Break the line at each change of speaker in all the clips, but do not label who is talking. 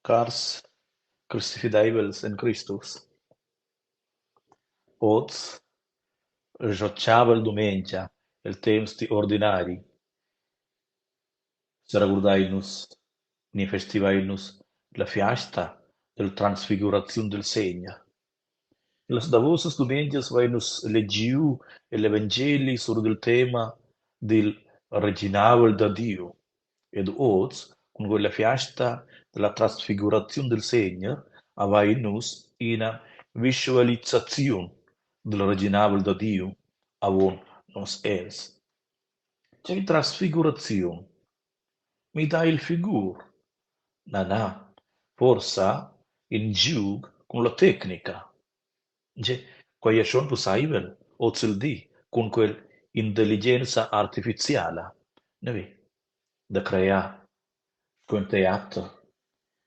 Cars cristifideivels en Cristus. Oz, l'otgavel dumengia el temps ordinari, seregurdein nus ni festivein nus la fiasta dalla transfiguraziun dil Segner. Las davosas dumengias vein nus legiu egl evangeli sur dil tema dil reginavel da Diu. Ed oz, cun quella fiasta dalla transfiguraziun dil Segner, havein nus ina visualisaziun dil reginavel da Diu avon nos egls. Tgei transfiguraziun? Midar il figur? Na, na, forsa in giug cun la tecnica. Gie, quei ei schon pusseivel ozildi cun quell'intelligenza artificiala, neve, da crear sco in teater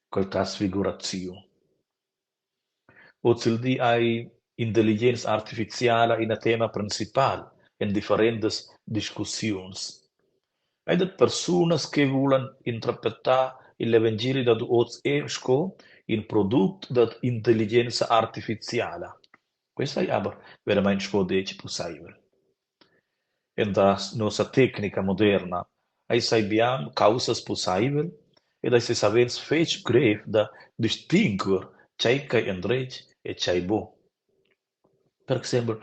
quella transfiguraziun. Ozildi ei intelligenza artificiala ina tema principal en differentas discussiuns. Ei dat persunas che vulan interpretar igl evangeli dad oz sco in product dad intelligenza artificiala. Quei ei aber veramein sco detg pusseivel. Entras nossa tecnica moderna eis ei bia caussas pusseivel ed eis ei savens fetg grev da distinguer tgei ch'ei endretg e tgei buc. Per exempel,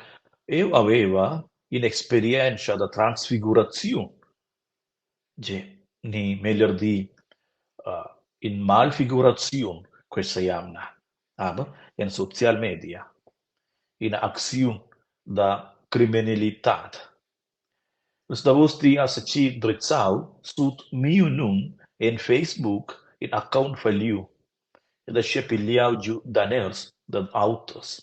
jeu haveva in'experientscha da transfiguraziun, gie, ni meglier dir in malfiguraziun questa jamna, aber en social media. Ina acziun da criminalitad. Ils davos dis ha sechi drizzau sut miu num en Facebook in account falliu ed aschia pigliau giu daners dad auters.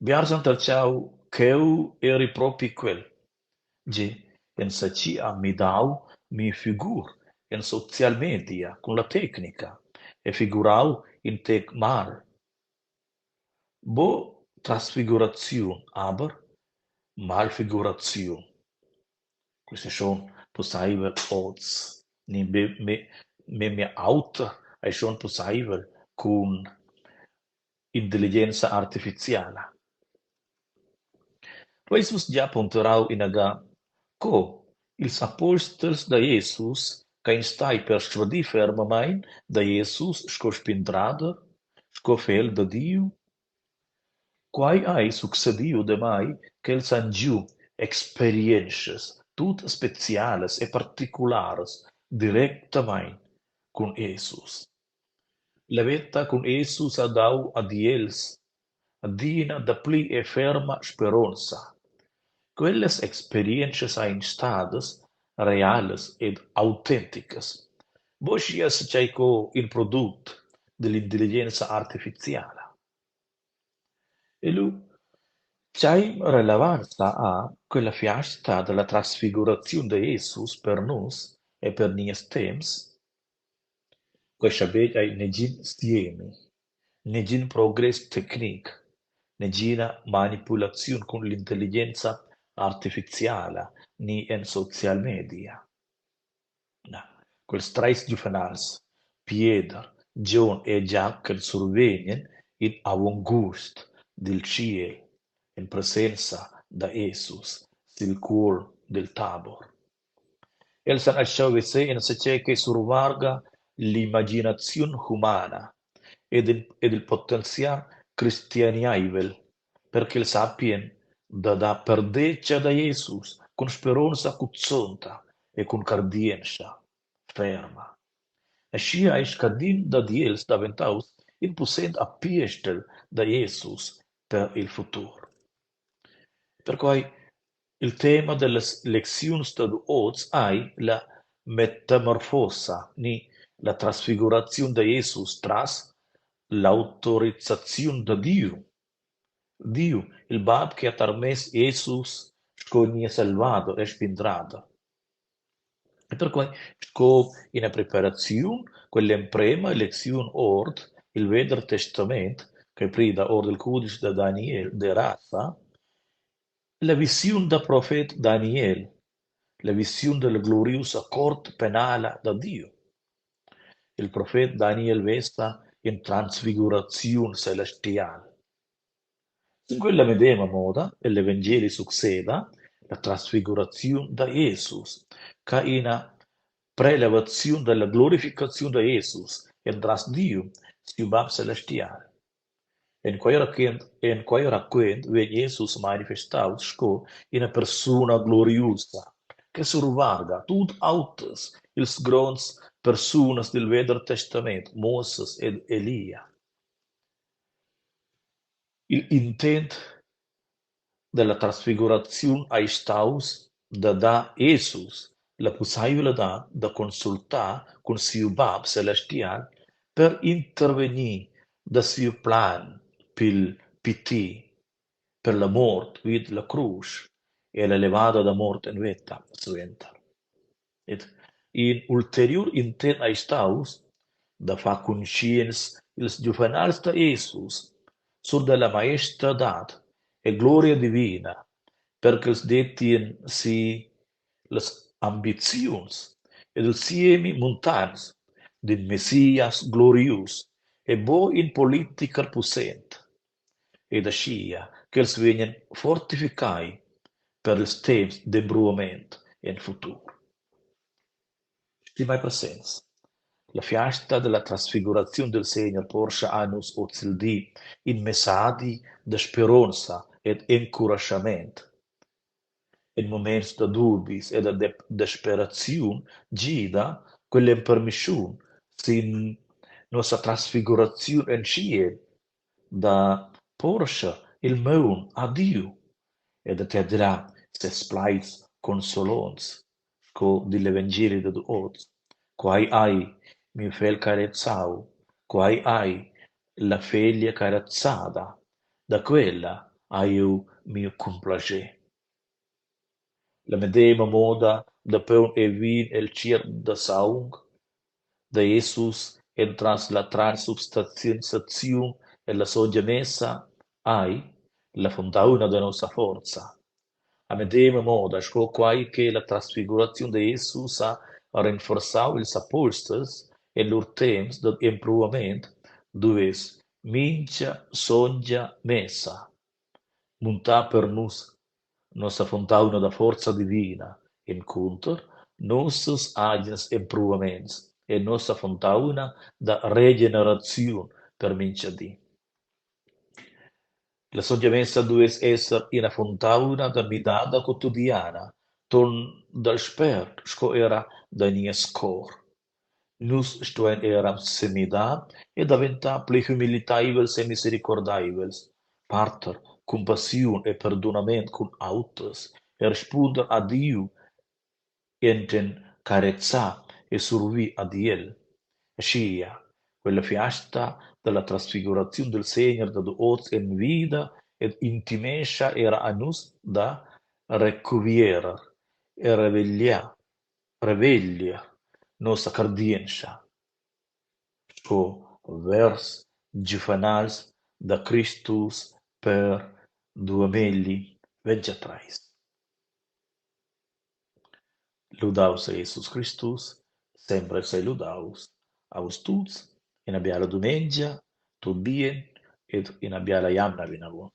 Biars han tertgau ch'jeu eri propi quel. Gie, enzatgi ha midau miu figur en social media cun la tecnica e figurau in tec mal. Buc transfiguraziun, aber malfiguraziun. Quei ei schon pusseivel oz ni memia auter ei schon pusseivel cun intelligenza artificiala. Veis vus gia ponderau inaga co ils apostels da Jesus ch'ein stai perschuadi fermamein da Jesus sco spindrader, sco fegl da Diu? Quei ei succediu damai ch'els han giu experientschas tut specialas e particularas directamein cun Jesus. La veta cun Jesus ha dau ad els adina dapli e ferma speronza. Quellas experientschas ein stadas realas ed autenticas, buc aschia tgei co in product dall'intelligenza artificiala. E lu, tgei relevanza ha quella fiasta dalla transfiguraziun da Jesus per nus e per nies temps? Quei schabetg ei negin siemi, negin progress tecnic, negina manipulaziun cun l'intelligenza artificiala ni en social media. Na, quels treis giuvenals, Pieder, Gion e Giachen survegnan in avongust dil tschiel en presenza da Jesus sil cuolm dil Tabor. Els han astgau veser enzatgei che survarga l'imaginaziun humana ed ed il potenzial cristianieivel per ch'els sappien da dar perdetga da Jesus cun speronza cuzzonta e cun cardientscha ferma. Aschia ei scadin dad els daventaus in pussent apiestel da Jesus per il futur. Perquei il tema dallas lecziuns dad oz ei la metamorfosa ni la transfiguraziun da Jesus tras l'autorisaziun da Diu. Diu, il bab che ha tarmess Jesus sco nies salvader e spindrader. E perquei sco ina preparaziun quell'emprema lecziun ord il Veder Testament che prida ord il cudisch da Daniel derasa la visiun da profet Daniel, la visiun dalla gloriusa cort penala da Diu. Il profet Daniel vesa in transfiguraziun celestial. Sin quella medema moda egl evangeli succeda la transfiguraziun da Jesus, ch'ei ina prelevaziun dalla glorificaziun da Jesus entras Diu, siu Bab celestial. En quei raquent, en quei raquent vegn Jesus manifestaus sco ina persuna gloriusa che survarga tut auters, ils gronds persunas dil Veder Testament, Moses ed Elia. Il intent dalla transfiguraziun ei staus da dar Jesus la pusseivladad da consultar cun siu Bab celestial per intervegnir da siu plan pil pitir, per la mort vid la crusch e la levada da mort en veta suenter. Ed in ulteriur intent ei staus da far cunscients ils giuvenals da Jesus sur dalla maestadad e gloria divina per ch'els dettien si las ambiziuns ed il siemi muntans d'in Messias glorius e buc in politicher pussent, ed aschia ch'els vegnien fortificai per ils temps d'embruament en futur. Stimai presents, la fiasta dalla transfiguraziun dil Segner porscha a nus ozildi in messadi da speronza ed encuraschament. En muments da dubis e da desperaziun gida quell'empermischun sin nossa transfiguraziun en tschiel da porscher il maun a Diu e da tedlar ses plaids consolonts sco digl evangeli dad oz. Quai ei miu fegl carezau, quai ei la feglia carezada, da quella hai jeu miu cumplascher. La medema moda da paun e vin el tgierp da saung da Jesus entras la transubstanziaziun ella sontga messa ei la fontauna da nossa forza. A medema moda sco quai che la transfiguraziun da Jesus ha rinforzau ils apostels en lur temps dad empruvament, duess mintga sontga messa muntar per nus nossa fontauna da forza divina encunter nossas agens empruvaments e nossa fontauna da regeneraziun per mintga di. La sontga messa duess esser ina fontauna da midada quotidiana, ton dal spert sco era da nies cor. Nus stuein era semidar e daventar pli humiliteivels e misericordeivels, parter cumpassiun e perdunament cun auters e rispunder a Diu enten carezar e survir ad el. Aschia, quella fiasta dalla transfiguraziun dil Segner dad oz envida ed intimescha era a nus da recuvierer e revegliar reveglier nossa cardientscha sco vers giuvenals da Cristus per duamelli 23. Ludaus sei Jesus Cristus, sempre sei ludaus. A vus tuts ina biala dumengia, tut bien ed ina biala jamna vinavon.